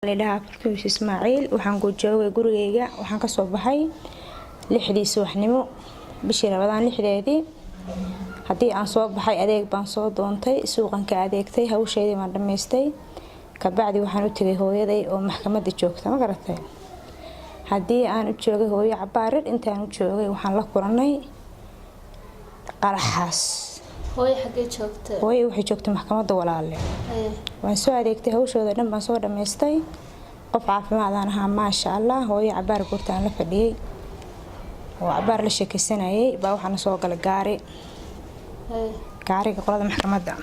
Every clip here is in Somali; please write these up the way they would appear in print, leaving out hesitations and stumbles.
Ladhahaa Fartuus Ismaaciil. Waxaan ku joogay gurigeyga. Waxaan kasoo baxay 6dii subaxnimo, bishii Rabadaan 6deedii. Haddii aan soo baxay, adeeg baan soo doontay, suuqan ka adeegtay, hawsheydii baan dhammaystay. Kabacdi waxaan u tegay hooyaday oo maxkamadda joogta, ma garatay? Haddii aan u joogay hooyo cabaarir, intaan u joogay waxaan la kulanay qaraxaas. Hooyo xaggee joogta? Hooyo waxay joogtay maxkamadda, walaale. Waan soo adeegtay, hawshooda dhan baan soo dhammaystay. Qof caafimaadaan ahaa, maasha Allah. Hooyo cabaar goorta aan la fadhiyey oo cabaar la sheekeysanayay baa waxaana soo galay gaari, gaariga qolada maxkamadda.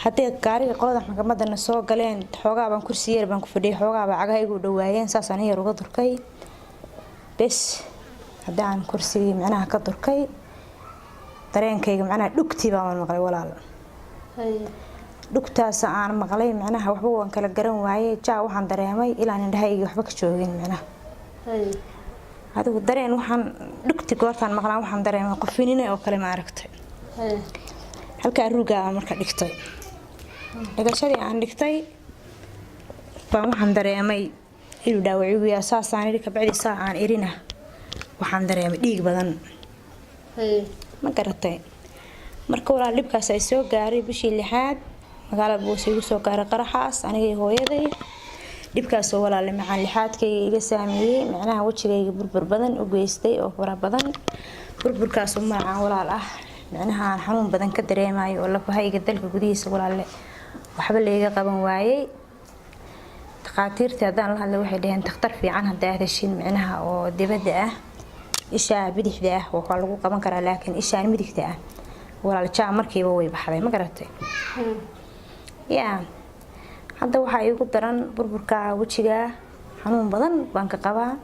Haddii gaariga qolada maxkamadana soo galeen, xoogaa baan kursi yar baan ku fadhiyay, xoogaabaa cagaha igu dhawaayeen, saasaan yar uga durkay bes. Haddii aan kursigii micnaha ka durkay, dareenkayga macnaha dhugtii baan maqlay, walaal. Dhugtaas aan maqlay macnaha waxba waan kala garan waayey. Jaa, waxaan dareemay ilaan indhahayga waxba ka joogin macnaha. Adigu dareen waxaan dhugti goortaan maqlaan, waxaan dareemay qofinine oo kale, ma aragtay? Halkaa ruugaa marka dhigtay, dhigashadii aan dhigtay baan waxaan dareemay inuu dhaawac igu yaa. Saasaan iri, kabacdi saa aan irina waxaan dareemay dhiig badan, ma garatay? Marka walaal, dhibkaas ay soo gaaray bishii lixaad, magaalada Boose igu soo gaaray qaraxaas, anigay hooyaday. Dhibkaasoo, walaale macaan, lixaadkayga iga saameeyey, macnaha wejigayga burbur badan u geystay oo fara badan. Burburkaasoo magacaan, walaal, ah micnaha aan xanuun badan ka dareemayo oo lafahayga dalka gudihiisa, walaale, waxba layga qaban waayey. Dhakhaatiirtii haddaan la hadlay, waxay dhaheen takhtar fiican haddaa heshin micnaha oo dibadda ah, ishaa bidixda ah waxaa lagu qaban karaa, laakiin ishaan midigta ah, walaal, jaa markiiba way baxday, ma garatay? Yaa, hadda waxaa iigu daran burburka wejiga. Xanuun badan baan ka qabaa,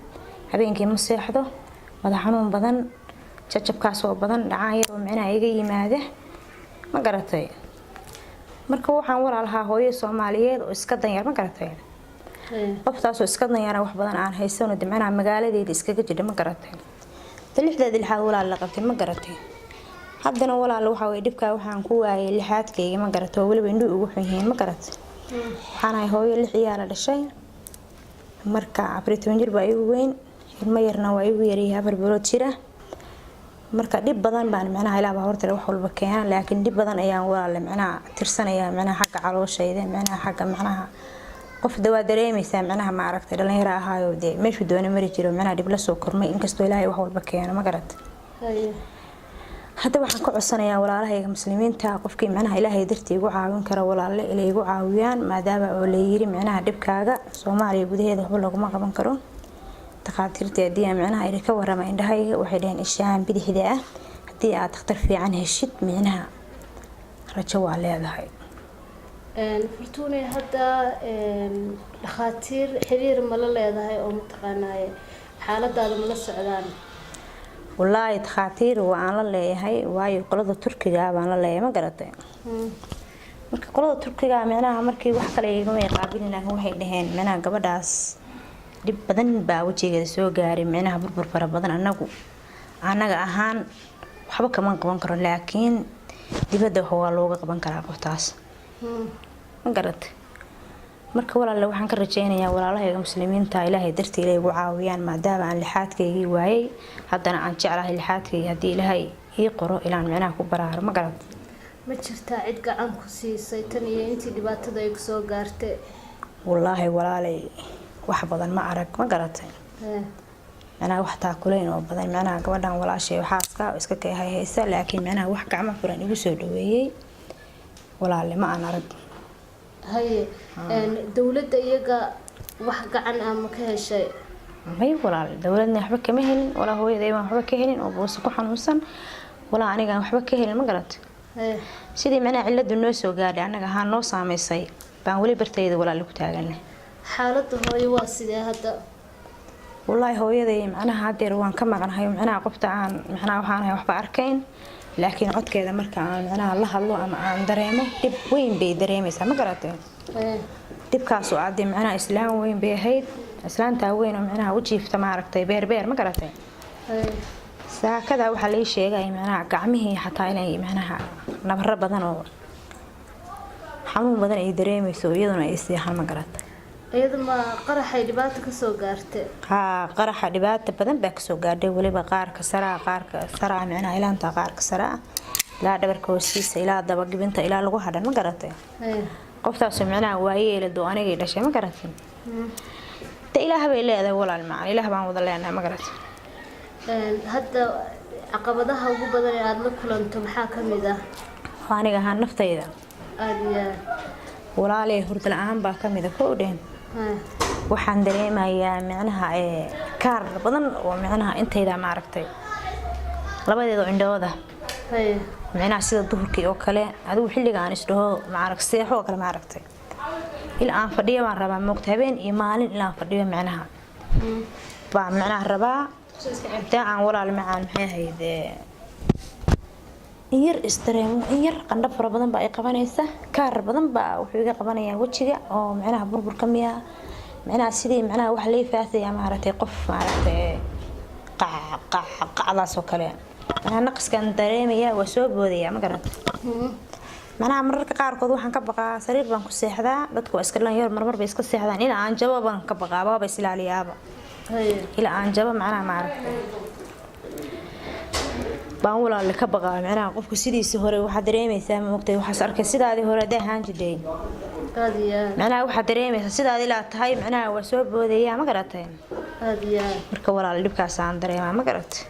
habeenkii ma seexdo, madax xanuun badan, jajabkaasoo badan, dhacaan yaroo micnaha iga yimaada, ma garatay? Marka waxaan walaalahaa hooyo Soomaaliyeed oo iska danyar, ma garatay? Qoftaasoo iska danyara, wax badan aan haysano de, micnaha magaaladeeda iskaga jidha, ma garatay? Lixdeeda lixaad, walaal, la qabtay, ma garatay? Haddana, walaal, waxaa weye dhibkaa waxaan ku waayay lixaadkayga, ma garatay? Oo weliba indhuhu ugu xun yihiin, ma garatay? Waxaan ahay hooyo lix ciyaala dhashay. Marka 14 jir baa igu weyn, ilmo yarna waa igu yaryahay, 4 bilood jira. Marka dhib badan baan micnaha, ilaah baa horta wax walba keena, laakiin dhib badan ayaan, walaale, micnaha tirsanayaa, micnaha xagga calooshayda, micnaha xagga micnaha qof dawaa dareemaysaa, micnaha, ma aragtay, dhalinyaro ahaayo dee meeshuu doona mari jiro, micnaha dhib la soo kormay, inkastoo Ilaahay wax walba keeno, ma garatay? Hadda waxaan ka codsanayaa walaalahayga muslimiinta, qofkii micnaha Ilaahay dartii igu caawin kara, walaale, inay igu caawiyaan, maadaama oo la yiri micnaha dhibkaaga Soomaaliya gudaheeda waxba looguma qaban karo. Dhakhaatiirtii haddii aan micnaha iri ka warama indhahayga, waxay dhaheen ishaan bidixda ah haddii aad dhakhtar fiican heshid, micnaha rajo waa leedahay. Fartuune, hadda dhakhaatiir xiriir mala leedahay oo mataqaanaaye xaaladaada mala socdaan? Wallaahi, dhakhaatiir waa aan la leeyahay, waayo qolada Turkiga baan la leeyahay, ma garatay? Marka qolada Turkiga micnaha markii wax kale igama qaabilin, laakiin waxay dhaheen micnaha gabadhaas dhib badan baa wajigeeda soo gaaray, micnaha burbur fara badan, anagu anaga ahaan waxba kama qaban karo, laakiin dibadda wax waa looga qaban karaa qoftaas, ma garatay? Marka, walaale, waxaan ka rajeynayaa walaalahayga muslimiinta Ilaahay dartii inay igu caawiyaan, maadaama aan lixaadkaygii waayay, haddana aan jeclahay lixaadkayga haddii Ilaahay ii qoro ilaan micnaha ku baraaro, ma garat? Ma jirtaa cid gacan ku siisay tan iyo intii dhibaatada ay kusoo gaartay? Wallaahi, walaalay, wax badan ma arag, ma garatay? Macnaha wax taakulayn oo badan, macnaha gabadhan walaashay xaaska oo iska kay haysa, laakiin macnaha wax gacmo furan igu soo dhaweeyey, walaale, ma aan arag. Haye, dowladda iyaga wax gacan ah ma ka heshay? May, walaal, dowladna waxba kama helin, walaa hooyaday baan waxba ka helin oo boose ku xanuunsan, walaa anigaan waxba ka helin, ma garatay? Sidii macnaha ciladu noo soo gaadhay, annaga ahaan noo saameysay, baan weli bartayda, walaale, ku taaganay. Xaaladda hooyo waa sidee hadda? Wallaahi, hooyaday macnaha hadeer waan ka maqnahay, macnaha qofta aan macnaha waxaan ahay waxba arkayn, laakiin codkeeda marka aan macnaha la hadlo ama aan dareemo, dhib weyn bay dareemaysaa, ma garatay? Dhibkaas oo adee macnaha islaan weyn bay ahayd, islaantaa weyn oo macnaha u jiifta, maaragtay, beerbeer, ma garatay? Saakada waxaa lai sheegaya macnaha gacmihii xataa inay macnaha nabaro badan oo xanuun badan ay dareemayso, iyaduna ay seexan, ma garatay? Iyada ma qaraxay dhibaato kasoo gaartay? Haa, qaraxa dhibaata badan baa kasoo gaadhay, weliba qaarka saraa, qaarka saraa, micnaha ilaanta qaarka saraa ilaa dhabarka hoostiisa ilaa dabagibinta ilaa lagu hadhan, ma garatay? Qoftaasoo micnaha waayeelado anigay dhashay, ma garatay? De Ilaah bay leedahay, walaal macaan, Ilaah baan wada leenahay, ma garatay? Hadda caqabadaha ugu badan ee aada la kulanto maxaa ka mid ah? Aniga ahaan naftayda? Aada iyo aad. Walaaley, hurda la-aan baa ka mid a kow dheen. Waxaan dareemayaa micnaha kaar badan oo micnaha intayda maaragtay labadeeda indhooda, micnaha sida duhurkii oo kale, adigu xilliga aan isdhaho maarag seexo oo kale, maaragtay, ilaa aan fadhiyo baan rabaa, moogta, habeen iyo maalin ilaa aan fadhiyo micnaha baan micnaha rabaa. Hadee aan, walaal macaan, maxay ahayd, in yar isdareemo, in yar qandho fara badan baa ay qabanaysa, kaar badan baa wuxuu iga qabanayaa wejiga oo micnaha burburka miya, micnaha sidii micnaha wax lay faasaya, maaragtay, qof maaragtay qac qac qacdaas oo kale, micnaha naqaskaan dareemaya waa soo boodaya, ma garata? Macnaha mararka qaarkood waxaan ka baqaa, sariir baan ku seexdaa, dadku waa iska dhalinyaro, marmar bay iska seexdaan, ilaa aan jabo baan ka baqaa, waaba is ilaaliyaaba ilaa aan jabo, macnaha maaragtay baan walaale ka baqaa. Macnaha qofku sidiisii hore waxaad dareemaysaa, ma ogtay, waxaas arkay sidaadii hore hadday ahaan jidhay. Aada iyo aad. Macnaha waxaad dareemaysaa sidaadii ilaa tahay, macnaha waa soo boodaya, ma garatay? Aada iyo aad. Marka walaal dhibkaas aan dareemaa, ma garatay?